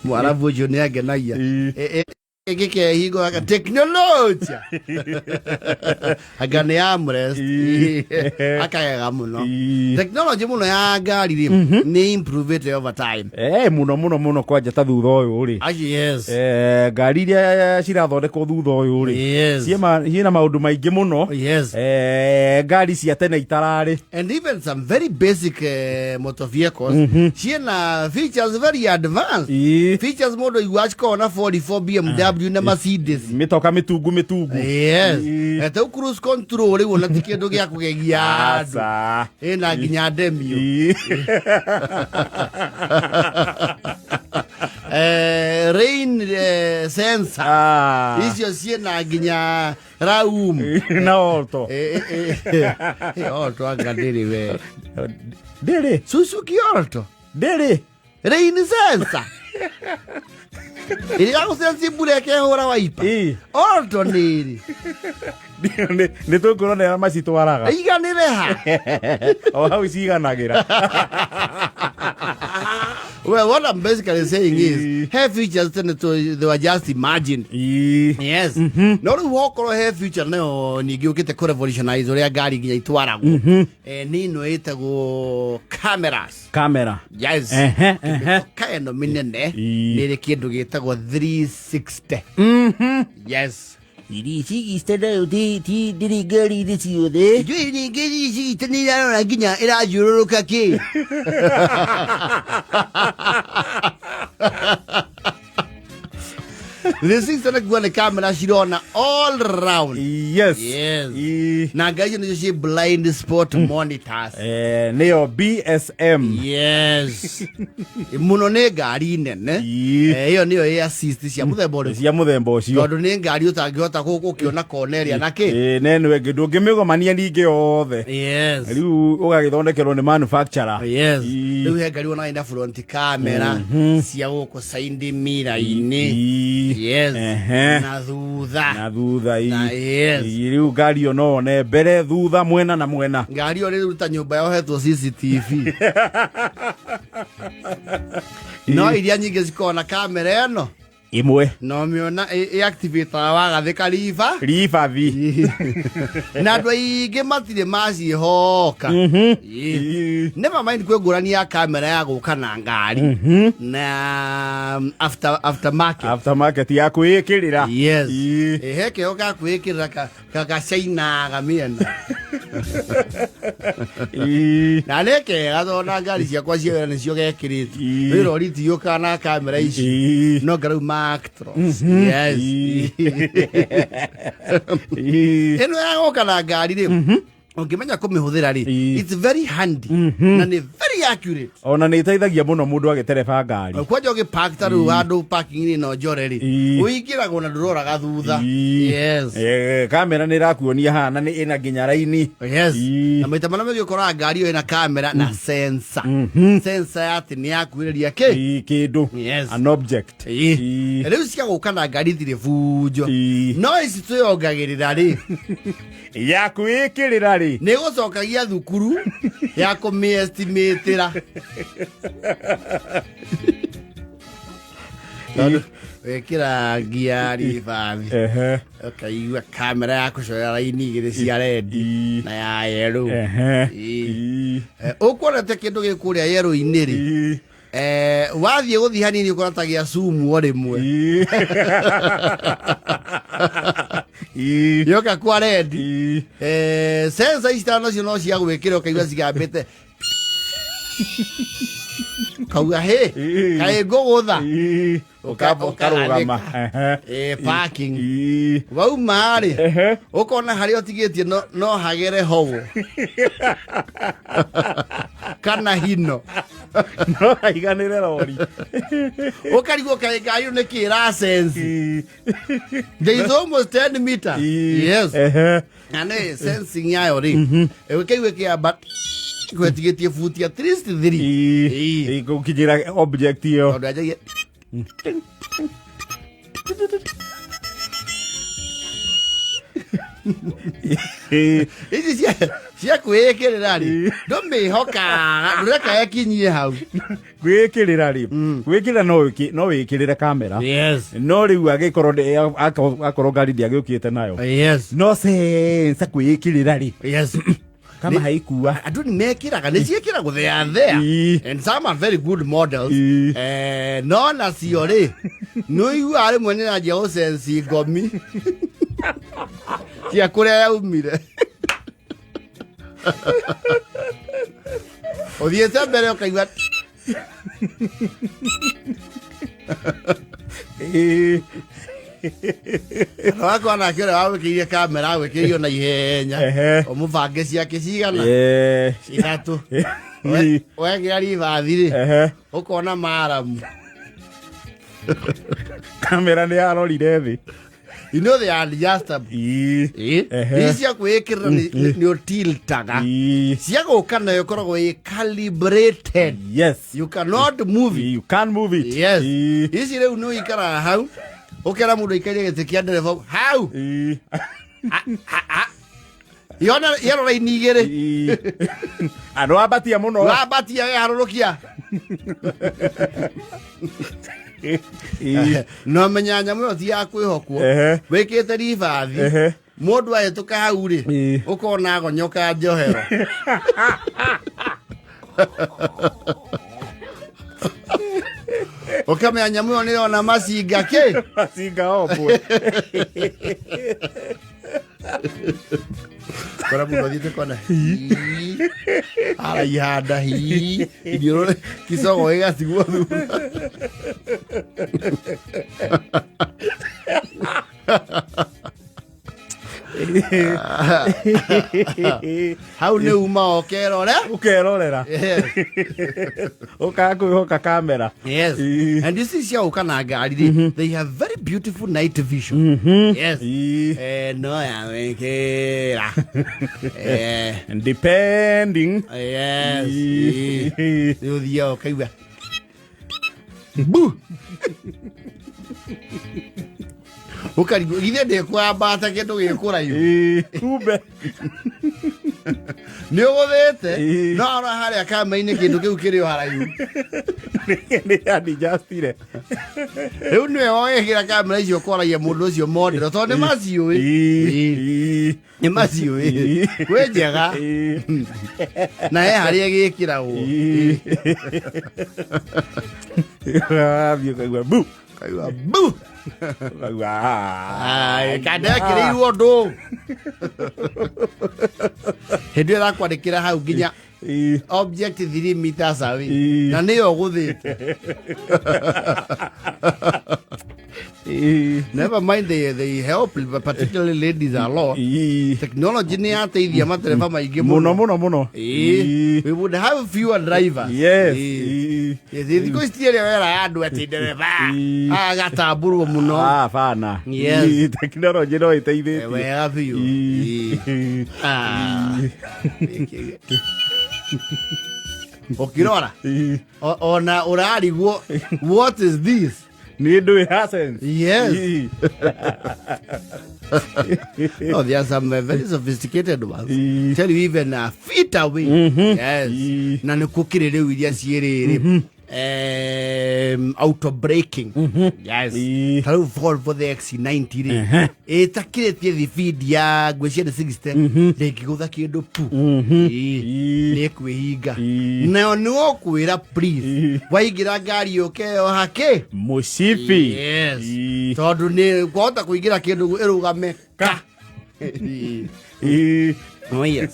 Mwarabu ũcio nĩ angenagia. Ii. Gĩkehingo gaka teknolojia anga nĩ armrest. Ii. Akagega mũno. Ii. Teknolojĩ mũno ya ngari rĩ nĩ improvĩte over time. Mũno mũno mũno kwanja ta thutha ũyũ rĩ. Aci, yes. Ngari iria cirathondekwo thutha ũyũ rĩ, ciĩna maũndũ maingĩ mũno. Ngari cia tene itararĩ. And even some very basic motor vehicles ciĩna features very advanced. Features mũndũ aigua cikoragwo na 44 BMW na Mercedes. Mĩtoka mĩtungu mĩtungu. Yes. Ta rĩu cruise control rĩu ona ti kĩndũ gĩa kũgegia andũ. Aca. Ĩna nginya ndemio. Rain sensor. Icio ciĩna nginya raum. Na Alto. Alto anga ndĩrĩ we. Ndĩrĩ. Suzuki Alto. Ndĩrĩ. Rain sensor. Ĩrĩa gũcenci mbura ĩkehũra waipa. Alto nĩ ĩrĩ. Nĩ tũkuona arĩa macitwaraga. Iganĩre ha. O hau ciganagĩra. Well, what I'm basically saying is, he features tene to, they were just imagined. Yes. No rĩu okorwo he feature nayo ningĩ ũkĩte kũ revolutionize ũrĩa ngari nginya itwaragwo. Nĩ ĩno ĩtagwo cameras. Kamera. Yes. Ehe, ehe. Mĩtoka ĩno mĩnene nĩ ĩrĩ kĩndũ gĩtagwo 360. Yes. Ici nayo ti ndĩrĩ ngari-inĩ ciothe. Ithuĩ ningĩ 360 nĩ irarora nginya ĩrathiũrũrũka kĩ. 360 nĩ kuga nĩ kamera cirona all round. Yes. Na ngai icio nĩcio ciĩ blind spot monitors. Nĩyo BSM. Yes. Mũno nĩ ngari nene. Ĩyo nĩyo air assist cia mũthemba ũrĩkũ? Cia mũthemba ũcio. Tondũ nĩ ngari ũtangĩhota gũkĩona kona ĩrĩa na kĩ. Na ĩno ĩngĩ ndũngĩmĩgomania ningĩ yothe. Rĩu ũgagĩthondekerwo nĩ manufacturer. Rĩu he ngari wonaga ina front camera cia gũkũ side mirror-inĩ. Yes. Na thutha. Na thutha. Na yes. Rĩu ngari ĩyo no one mbere, thutha, mwena na mwena. Ngari ĩyo rĩu ta nyũmba yohetwo CCTV. No iria nyingĩ cikoragwo na kamera ĩno ĩmwe. No mĩona ĩ-activate wagathĩka riba ribathi. Na andũ aingĩ matirĩ maciĩhoka. Never mind kwĩ ngũrani ya kamera ya gũka na ngari na after market. Aftermarket ya kwĩĩkĩrĩra. Yes. He kĩo ga kwĩĩkĩrĩra gacainaga mĩena. Na nĩ kega tondũ na ngari ciakwa cia wĩra nĩcio gekĩrĩtwo. Rĩu rori itiũkaga na kamera ici. No ngarau ma Actros. Yes. Ĩno ya gũka na ngari rĩ, ũngĩmenya kũmĩhũthĩra rĩ, it's very handy na nĩ very accurate. Ona nĩ ĩteithagia mũno mũndũ agĩtereba ngari. Kwanja ũgĩpark ta rĩu handũ parking-inĩ ĩno njore rĩ, ũingĩragwo na ndũroraga thutha. Yes. Kamera nĩ ĩrakuonia haha na nĩ ĩna nginya raini. Yes. Na maita marĩa maingĩ ũkoraga ngari ĩyo ĩna kamera na sensor. Sensor ya atĩ nĩ yakuhĩrĩria kĩ? Kĩndũ. Yes. An object. Rĩu cia gũka na ngari itirĩ bunjo. No ici twĩongagĩrĩra rĩ, Ya kwĩĩkĩrĩra rĩ, nĩ gũcokagia thukuru ya kũmĩestimatĩra. Tondũ wĩkĩra ngia ribathi, ũkaigua kamera ya kũcora raini igĩrĩ cia rendi na ya yerũ. Ũkuonete kĩndũ gĩ kũrĩa yerũ-inĩ rĩ, wathiĩ gũthiĩ hanini ũkora ta gĩa sumu o rĩmwe. Yoka kwa rendi. Sensa ici tano nacio no cia gwĩkĩra ũkaigua cigambĩte kauga hĩ kaĩ ngũgũtha. Ũkarũgama. Parking. Wauma rĩ, ũkona harĩa ũtigĩtie no hagere howo kana hino. No haiganĩre rori. Ũkarigwo kaĩ ngari ĩno nĩkĩ ĩrasensi. There is almost 10 meter. Yes. Na nĩ sensing yayo rĩ, ĩkĩigua ĩkĩamba kwetigĩtie futi at least 3. Gũkinyĩra object ĩyo. Tondũ anjagia Ici cia kwĩĩkĩrĩra rĩ, ndũmĩhokaga, ndũreka ĩkinyie hau. Gwĩkĩrĩra rĩ, gwĩkĩrĩra no wĩkĩrĩre kamera. No rĩu agĩkorwo akorwo ngari ndĩagĩũkĩte nayo. No sensor kwĩĩkĩrĩra rĩ, kama haikua. Andũ nĩ mekĩraga, nĩ ciĩkĩragwo, they are there. And some are very good models. No nacio rĩ, nĩ ũiguaga rĩmwe nĩ ranjia gũcenci ngomi cia kũrĩa yaumire. Ũthiĩte mbere ũkaigua. Wakwa nake ũrĩa wagwĩkĩire kamera agwĩkĩire na ihenya. Ũmũbange ciake cigana? 3. Wekĩra ribathi rĩ, ũkona maramu. Kamera nĩ yarorire thĩ. You know they are adjustable. Ici cia kwĩĩkĩrĩra nĩ ũtiltaga. Cia gũka nayo ĩkoragwo ĩ calibrated. You cannot move it. You can't move it. Yes. Ici rĩu nĩ ũikaraga hau, ũkera mũndũ aikarie gĩtĩ kĩa ndereba hau. Yona yarora raini igĩrĩ. Andũ ambatia mũno. Wambatia weharũrũkia. No menya nyamũ ĩyo ti ya kwĩhokwo. Wĩkĩte ribathi, mũndũ ahĩtũka hau rĩ, ũkona agonyoka njohero. Ũkamenya nyamũ ĩyo nĩyona macinga kĩ. Macinga ombwe. Kora mũndũ athiĩte kona hii, araihanda hii, iniũrũ kicogo gĩgatigwo thutha. Hau nĩ uma ũkerore. Ũkerorera. Ũkaga kwĩhoka kamera. Yes. And you see cia gũka na ngari rĩ, they have very beautiful night vision. Yes. No ya wĩkĩra. Depending. Yes. Nĩ ũthiaga ũkaigua bu, ũkarigwo githĩ ndĩkwambata kĩndũ gĩkũraihu. Kumbe. Nĩ ũgũthĩte. No ona harĩa kama-inĩ kĩndũ kĩu kĩrĩ o haraihu. Nĩ adjustire. Rĩu nĩwe wagĩkĩra kamera icio kwaragia mũndũ ũcio modero tondũ nĩ maciũĩ. Nĩ maciũĩ kwĩ njega na he harĩa ĩgĩkĩragwo. Ũrathiĩ ũkaigua bu. Kaigua bu. Ũkaigua, "Ah." Ai, kandekĩrĩirwo ũndũ hĩndĩ ĩyo ĩrakwandĩkĩra hau nginya object 3 meters away. Na nĩyo ũgũthĩte. Never mind, they help particularly ladies a lot. Technology nĩ yateithia matereba maingĩ. Mũno mũno mũno. We would have fewer drivers. Yes, thikũ ici ti ĩrĩa wera ya andũ atĩ ndereba agatambũrwo mũno. Ah, bana. Yes. Tekinoronjĩ no ĩteithĩtie. Wega biũ. Ah. Ũkĩrora ona ũrarigwo, what is this? Nĩ ndũ ĩra sense. Yes. No, there are some very sophisticated ones. Tell you even a feet away. Yes. Na nĩ kũkĩrĩ rĩu iria ciĩrĩrĩ auto braking. Yes. Ta rĩu Volvo the XC90 rĩ, ĩtakĩrĩtie thibindi ya ngwĩciria nĩ 60, ndĩngĩgũtha kĩndũ pu. Nĩ ĩkwĩhinga. Nayo nĩ ũkwĩra please, waingĩra ngari ũkeyoha kĩ? Mũcibi. Yes. Tondũ nĩ kwahota kũingĩra kĩndũ ĩrũgame ka. Oh, yes.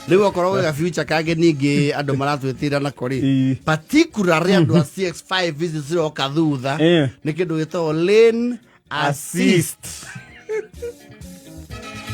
Rĩu okorwo gwĩ future kangĩ ningĩ andũ maratwĩtĩra nako rĩ, particularly andũ a CX5 ici ciroka thutha, nĩ kĩndũ gĩtagwo lane assist.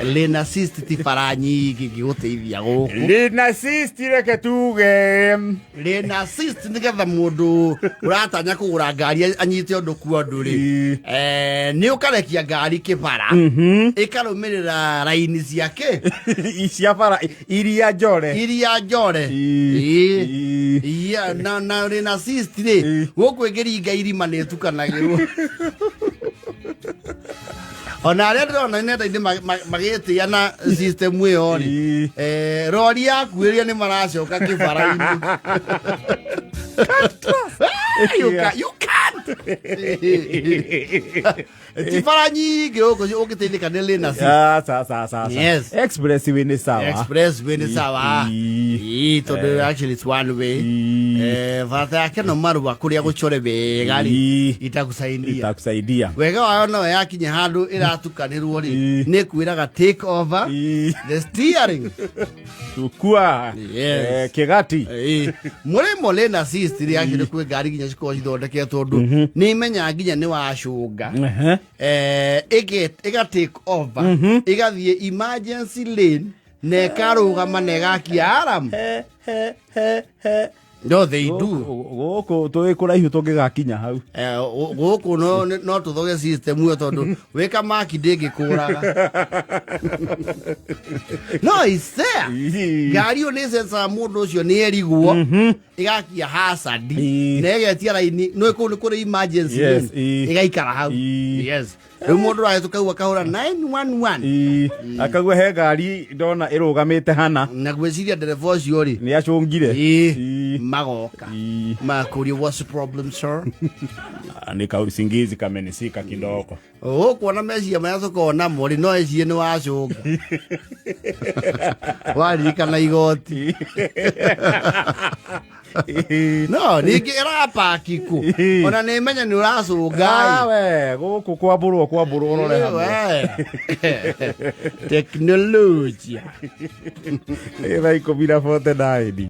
Lane assist ti bara nyingĩ ingĩgũteithia gũkũ. Lane assist, reke tuge. Lane assist nĩgetha mũndũ ũratanya kũgũra ngari anyite ũndũ kuo ũndũ rĩ, nĩ ũkarekia ngari kĩbara ĩkarũmĩrĩra raini ciake. Cia bara iria njore. Iria njore. Iya, na lane assist rĩ, gũkũ ĩngĩringa irima nĩ ĩtukanagĩrwo. Ona arĩa ndĩrona nenda-inĩ magĩtĩa na system ĩyo rĩ, rori yakuĩria nĩ maracoka kĩbara-inĩ. You can't. Ti bara nyingĩ gũkũ ũngĩteithĩka nĩ lane assist. Ah, sawa sawa sawa. Yes. Expressway nĩ sawa. Expressway nĩ sawa. Ii. Ii, tondũ actually it's one way. Barata yake no marũa kũrĩa gũcore wega rĩ, itakusaidia. Itakusaidia. Wega wayo no yakinya handũ ĩratukanĩrwo rĩ, nĩ kwĩraga take over the steering. Chukua. Yes. Kĩgati. Mũrĩmo lane assist rĩ, actually kwĩ ngari nginya cikoragwo cithondeketwo ũndũ nĩ imenyaga nginya nĩ wacũnga, ĩga take over, ĩgathiĩ emergency lane na ĩkarũgama na ĩgakia alarm. No, they do. Gũkũ tũĩ kũraihu tũngĩgakinya hau. Gũkũ no tũthoge system ĩyo tondũ wĩka maki ndĩngĩkũraga. No, it's there. Ngari ĩyo nĩ sensaga mũndũ ũcio nĩ erigwo, ĩgakia hazard na ĩgetia raini nĩ kũu nĩ kũrĩ emergency lane, ĩgaikara hau. Yes, rĩu mũndũ ũrahĩtũka hau akahũra 911. Akauga he ngari ndona ĩrũgamĩte hana. Na gwĩciria ndereba ũcio rĩ, Nĩ acũngire. Magoka makũria, "What's the problem, sir?" Ah, nĩ kausingizi kamenisika kidogo. Ũkuona meciria marĩa tũkoragwo namo rĩ, no ecirie nĩ wacũnga waririkana igoti, no ningĩ ĩrapaki kũ ona nĩ menya nĩ ũracũnga. Ah, we gũkũ kwambũrwo kwambũrwo ũrore hamwe. Teknolojia. Thaa 10 na 49.